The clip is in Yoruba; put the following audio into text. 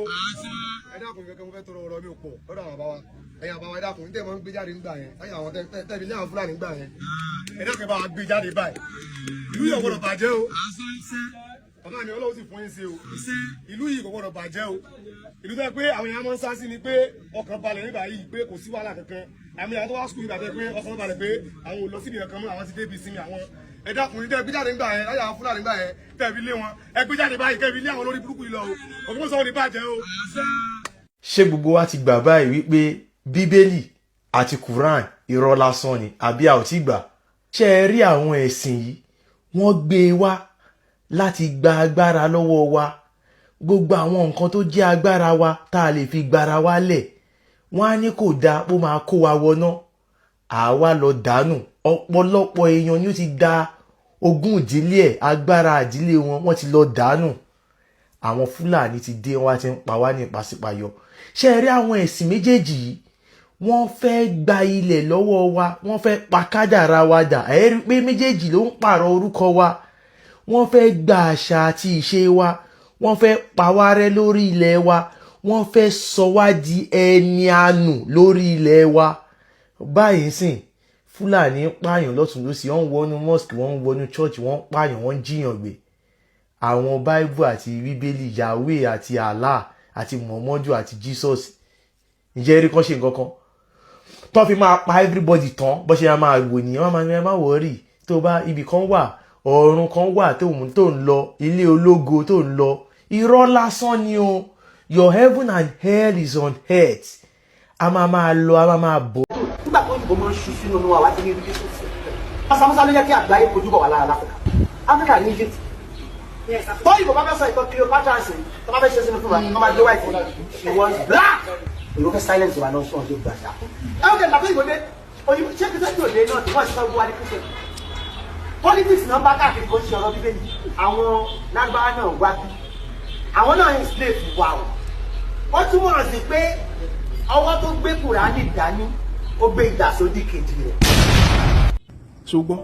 Ẹ dákun, kankan mo fẹ́ tọrọ, ọ̀rọ̀ mi ò pọ̀ lọ́dọ̀ àwọn bàbá wa. Ẹ̀yin àbáwá, ẹ dákun, ní tẹ́ ẹ máa ń gbé jáde nígbà yẹn láyé àwọn tẹ́bi ní àwọn Fúlàní nígbà yẹn, ẹ dákun, ẹ bá wa gbé jáde báyìí. Ìlú yìí ò gbọdọ̀ bàjẹ́ o. Bàbá mi, Ọlọ́run sì fún yín sí o. Ìlú yìí kò gbọdọ̀ bàjẹ́ o. Ìlú tó yẹ pé àwọn èèyàn máa ń sá sí ni pé ọkàn balẹ̀ nígbà yìí, pé kò sí wàhálà kankan. Àmì àwọn tó wá school nígbà tó yẹ pé ọkàn balẹ̀, pé àwọn ò lọ síbi kankan mọ́, àwọn ti débi sinmi àwọn. Ẹ dákun, ní tẹ́ gbé jáde nígbà yẹn láyé àwọn Fúlàní nígbà yẹn, tẹ́ fi lé wọn, ẹ gbé jáde báyìí, kẹ́ fi lé àwọn olórí burúkú yìí lọ o. Ògbómọ̀ṣọ́ ò ní bàjẹ́ o. Ṣé gbogbo wa ti gbà báyìí wípé Bíbélì àti Quran, irọ́ lásán ni, àbí a ò tí gbà? Ṣé ẹ rí àwọn ẹ̀sìn yìí, wọ́n gbé e wá láti gba agbára lọ́wọ́ wa. Gbogbo àwọn nǹkan tó jẹ́ agbára wa tá a lè fi gbára wa lẹ̀, wọ́n á ní kò dáa, ó máa kó wa wọná, àwa lọ dànù. Ọ̀pọ̀lọpọ̀ èèyàn ni ó ti da ogún ìdílé ẹ̀, agbára ìdílé wọn, wọ́n ti lọ dànù. Àwọn Fúlàní ti dé, wọ́n ti ń pa wá ní ìpàsípàyọ. Ṣé ẹ rí àwọn ẹ̀sìn méjèèjì yìí, wọ́n fẹ́ gba ilẹ̀ lọ́wọ́ wa, wọ́n fẹ́ pa kádàrá wa dà. Ẹ rí i pé méjèèjì ló ń pààrọ̀ orúkọ wa. Wọ́n fẹ́ gba àṣà àti ìṣe wa, wọ́n fẹ́ pa wá rẹ́ lórí ilẹ̀ wa, wọ́n fẹ́ sọ wá di ẹni àánú lórí ilẹ̀ wa. Báyìí sìn, Fúlàní ń pààyàn lọ́tún lọ́sì, wọ́n ń wọnú mosque, wọ́n ń wọnú church, wọ́n ń pààyàn, wọ́n ń jíyàn gbé. Àwọn Bible àti Bíbélì, Yahweh àti Allah àti Muhammadu àti Jesus, ǹjẹ́ eré kan ṣe nǹkan kan tó fi máa pa everybody tán? Bó ṣe máa wò nìyẹn, wọ́n máa ní ẹ má worry, tó bá ibì kan wà, ọ̀run kan wà tó ń lọ, ilé ológo tó ń lọ. Irọ́ lásán ni o. Your heaven and hell is on earth. A máa máa lọ, a máa máa bọ̀. Nígbà tó òyìnbó máa ń ṣu sínú inú wa, wá ti ní ibi tó fún Mọ́sámọ́sá ló yẹ kí àgbáyé kojú bọ̀ wá lára láfíríkà. Áfíríkà ní Egypt tóyìnbó bá fẹ́ sọ ìtàn Cleopatra sí, tó bá fẹ́ ṣe sínú fún wa, wọ́n máa gbé white, she was black. Òyìnbó fẹ́ silence wa náà, sọ̀rọ̀ tó gbàdá. Ẹ ó kẹ́ ìgbà tó òyìnbó dé, òyìnbó ṣé kí òde náà tí wọ́n ṣe fẹ́ wá ní Christian politics náà bá káàkiri, kò ń ṣe ọ̀rọ̀ Bíbélì. Àwọn Lárúbáwá náà wá bí àwọn náà enslave wa o. Ó túmọ̀ sí pé ọwọ́ tó gbé Kùránì dání, ó gbé ìdà sódì kejì rẹ̀. Ṣùgbọ́n